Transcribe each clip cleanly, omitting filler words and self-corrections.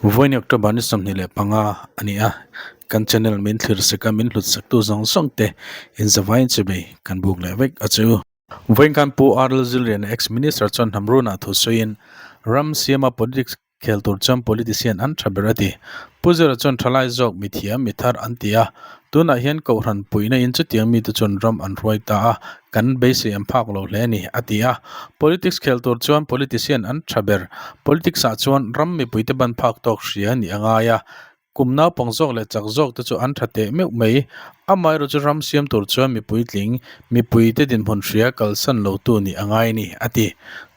Vawiin October ni 25 a ni a, kan channel min thlir sek a, min hlut sak tu zawng zawng te inzavain chubei kan buk leh vek a chu. Vawiin khan Pu R Lalzilriana ex Minister chuan Hnamrunah thu sawiin ram siama politics khel tur chuan politician an tha ber a ti. Pu Zira chuan thalai zawk mithiam mithar an ti a, tunah hian Kohhran puihna in chutiang mite chuan ram an hruai ta a, kan beisei an phak lo hle a ni, a ti a. Politics khel tur chuan politician an tha ber. Politics ah chuan ram mipuite ban phak tawk hria nih a ngai a, Kum naupang zawk leh chak zawk te chu an tha teh meuh mai. Amaherawh chu ram siam tur chuan mi puitling, mipuite dinhmun hria kalsan lo tu nih a ngai a ni, a ti.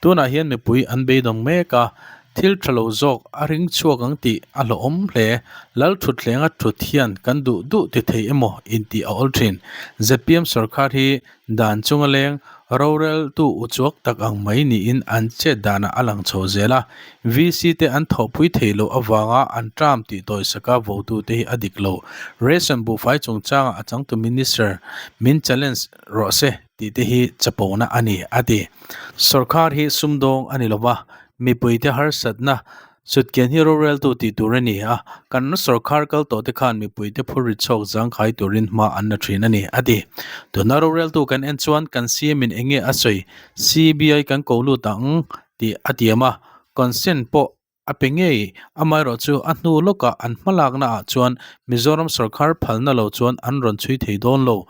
Tunah hian mipui an beidawng mek a, thil tha lo zawk a ring chhuak ang tih a hlauhawm hle. Lal thutthlenga thut hian kan duh duh ti thei emaw intih a awl thin. Zpm sorkar hi Dan chunga leng roreltu uchuak tak ang mai niin an chet danah a lang chho zel a, VC te an thawhpui thei loh avanga an term tih tawisaka votute hi a dik lo. Ration buhfai chungchangah a changtu Minister min challenge rawh se tih te hi chapona a ni, a ti. Sorkar hi sumdawng a ni lova, mipuite harsatna Chutkian hi roreltu tih tur a ni a, kan sorkar kal tawh te khan mipuite phur ri chhawk zangkhai turin hma an la thin a ni, a ti. Tuna roreltu kan en chuan kan CM in enge a sawi, CBI kan ko lut ang tih a tiam a, consent pawh a pe ngei, amaherawh chu a hnu lawkah an hmalakna ah chuan Mizoram sorkar phalna lo chuan an rawn chhui thei dawn lo,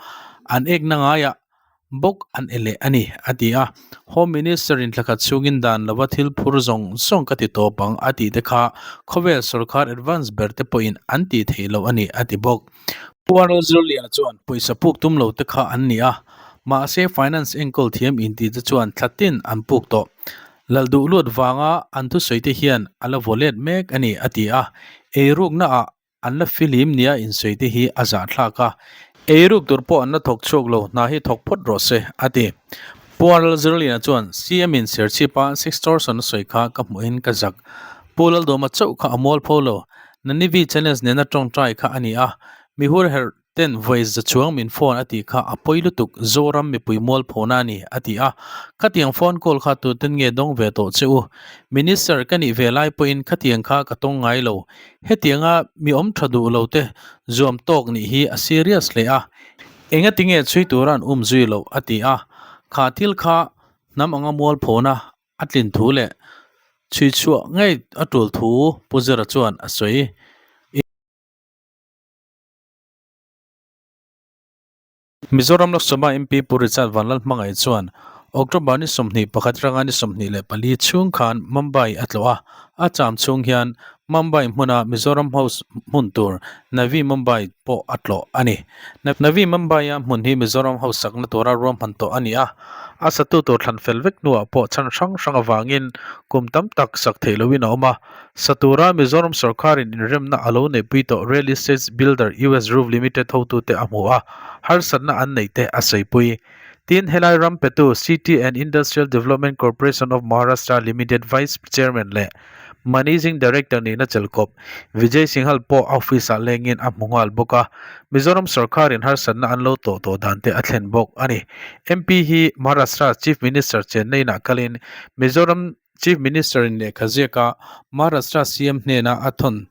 an ekna ngaiah bawk an e leh a ni, a ti a. Home Minister in thlakhat chhungin dan lova thil phur zawng zawng ka ti tawp ang a tih te kha khawvel sorkar advance ber te pawhin an tih theih loh a ni, a ti bawk. Pu Arnold Zirliana chuan pawisa puk tum lo te kha an ni a, mahse finance enkawl thiam inti te chuan thla tin an puk tawh. Lal duh luat vanga an thusawi te hian a la vaw let mek a ni, a ti a. Eirukna ah An la filim nia insawi te hi a zahthlak a, eiruk tur pawh an la thawk chhuak lo, hna hi thawk phawt rawh se, a ti. Pu Arnold Zirliana chuan, CM in Serchhipa sextortion a sawi kha ka hmuhin ka zak. Pu Laldawma chauh kha a mualpho lo. Nanivi challenge nena tawngtai kha a ni a, mihur herh ten vawi za chuang min phone a tih kha a pawi lutuk, Zoram mipui mualphona a ni, a ti a. Khatiang phone call kha tuten nge dawng ve tawh che u? Minister ka nih ve lai pawhin khatiang kha ka tawng ngai lo. Hetianga mi awm tha duh lo te zuam tawk nih hi a serious hle a, engati nge chhui tura an um zui loh a ti a, kha thil kha hnam anga mualphona a tlin thu leh chhui chhuah ngei a tul thu Pu Zira chuan a sawi. Mizoram Lok Sabha MP Pu Richard Vanlalhmangaih chuan October ni 21 atanga ni 24 chhung khan Mumbai a tlawh a, a cham chhung hian Mumbai hmuna Mizoram House hmun tur Navi Mumbai pawh a tlawh a ni. Navi Mumbai-a hmun hi Mizoram House sakna tura ruahman tawh a ni a, a satu tur thlan fel vek hnuah pawh chhan hrang hrang avangin kum tam tak sak theih lohin a awm a. Sa tura Mizoram sorkarin inremna a lo neihpui tawh Real Estate Builder US Roof Limited hotute a hmu a, harsatna an neih te a sawipui. Tin, helai ram petu City and Industrial Development Corporation of Maharashtra Limited Vice Chairman leh Managing Director nihna chelkawp Vijay Singhal pawh a office-ah lengin a hmu nghal bawk a, Mizoram sorkarin harsatna an lo tawh tawh dan te a thlen bawk a ni. MP hi Maharashtra Chief Minister chenna inah kalin Mizoram Chief Minister in lehkha ziaka Maharashtra CM hnena a thawn.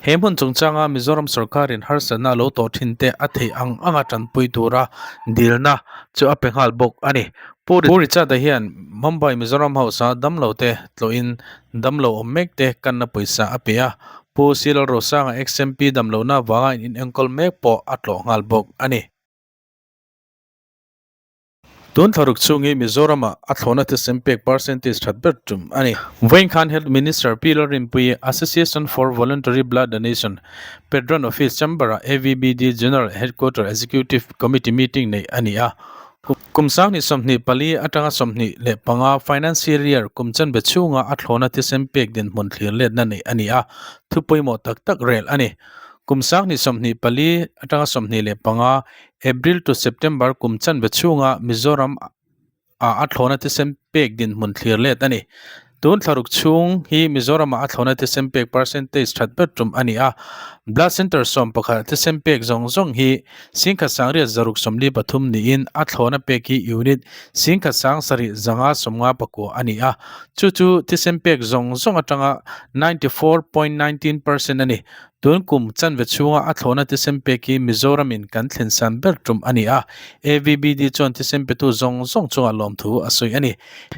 He hmun chungchanga Mizoram sorkarin harsatna a lo tawh thin te a theih ang anga tanpui tura dilna chu a pe nghal bawk a ni. Pu Richard-a hian Mumbai Mizoram House-a damlo te tlawhin damlo awm mek te kanna pawisa a pe a, Pu C Lalrosanga ex-MP damlohna avanga in enkawl mek pawh a tlawh nghal bawk a ni. Tun thlaruk chhung hi Mizoramah a thlawhna thisen pek percentage that ber tum a ni. Vawiin khan Health Minister Pi Lalrinpuii Association for Voluntary Blood Donation, Pedron Office Chamber-ah AVBD General Headquarter Executive Committee meeting neih a ni a. Kum sanghnih 24 atanga 25 Financial Year kum chanve chhunga a thlawhna thisen pek dinhmun thlir letna neih a ni a, thu pawimawh tak tak rel a ni. Kum sanghnih 24 atanga 25 April to September kum chanve chhunga Mizoram ah a thlawhna thisen pek dinhmun thlir let a ni. Tun thlaruk chhung hi Mizoramah a thlawhna thisen pek percentage that ber tum a ni a. Blood Centre 11 thisen pek zawng zawng hi 1643 niin a thlawhna pek hi unit 17,759 a ni a. Chu chu thisen pek zawng zawng atanga 94.19% a ni. Tun kum chanve chhunga a thlawhna thisen pek hi Mizoramin kan thlen san ber tum a ni a. AVBD chuan thisen petu zawng zawng chungah lawmthu a sawi a ni.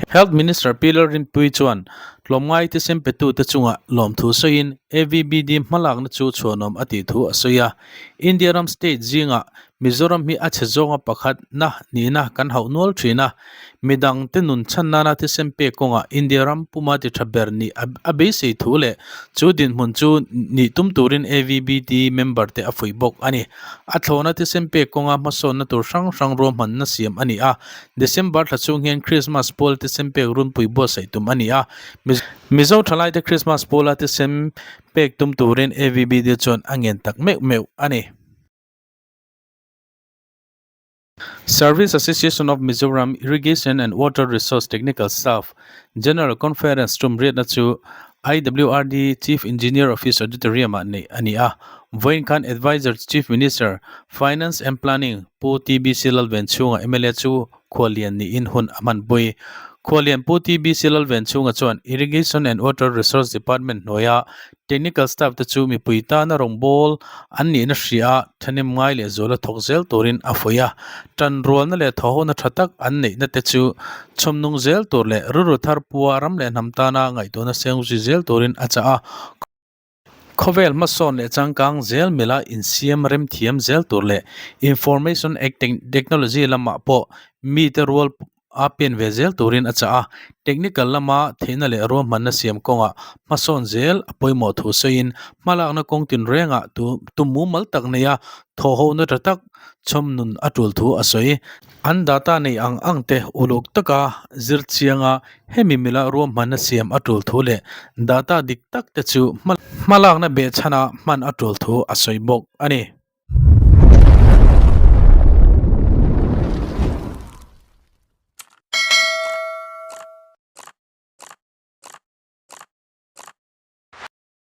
Health Minister Pi Lalrinpuii chuan tlawmngai thisen petute chungah lawmthu sawiin AVBD hmalakna chu chhuanawm a tih thu a sawi a. India ram state zingah Mizoram hi a chhe zawnga pakhatna nihna kan hauh nual thin a, midangte nun chhan nana thisen pek kawngah India ram puma ti tha ber nih a beisei thu leh chu dinhmun chu nih tum turin AVBD member te a fuih bawk a ni. A thlawhna thisen pek kawnga hmasawnna tur hrang hrang ruahmanna siam a ni a, December thla chhung hian Krismas pual thisen pek runpui buatsaih tum a ni a, Mizo thalaite Krismas puala thisen pek tum turin AVBD chuan a ngen tak meuh meuh a ni. Service Association of Mizoram Irrigation and Water Resource Technical Staff General Conference tum riatna chu IWRD Chief Engineer Office Auditorium-ah neih a ni a. Vawiin khan Adviser to Chief Minister, Finance and Planning, Pu TBC Lalvenchhunga mla chu Khualian niin hun a hmanpui. Khualian Pu TBC Lalvenchhunga chuan Irrigation and Water Resource Department hnuaia Technical Staff te chu mipui tana rawngbâwl an nihna hria a thahnem ngai leh zuala thawk zel turin a fuih a. Ṭanrualna leh thawhhona ṭha tak an neihna te chu chhawmnung zel tur leh rilru thar pua ram leh hnam tana ngaihtuahna seng zui zel turin a chah a. Khawvel hmasawn leh changkang zel mila insiam rem thiam zel tur leh Information Technology lamah pawh mite rual a pen ve zel turin a chah a. Technical lama theihna leh ruahmanna siam kawngah hmasawn zel a pawimawh thu sawiin hmalakna kawng tinrengah tum mumal tak neia thawhhona tha tak chhawm nun a tul thu a sawi. An data nei ang ang te uluk taka zir chianga Hemi mila ruahmanna siam a tul thu leh data dik tak te chu hmalakna behchhana hman a tul thu a sawi bawk a ni.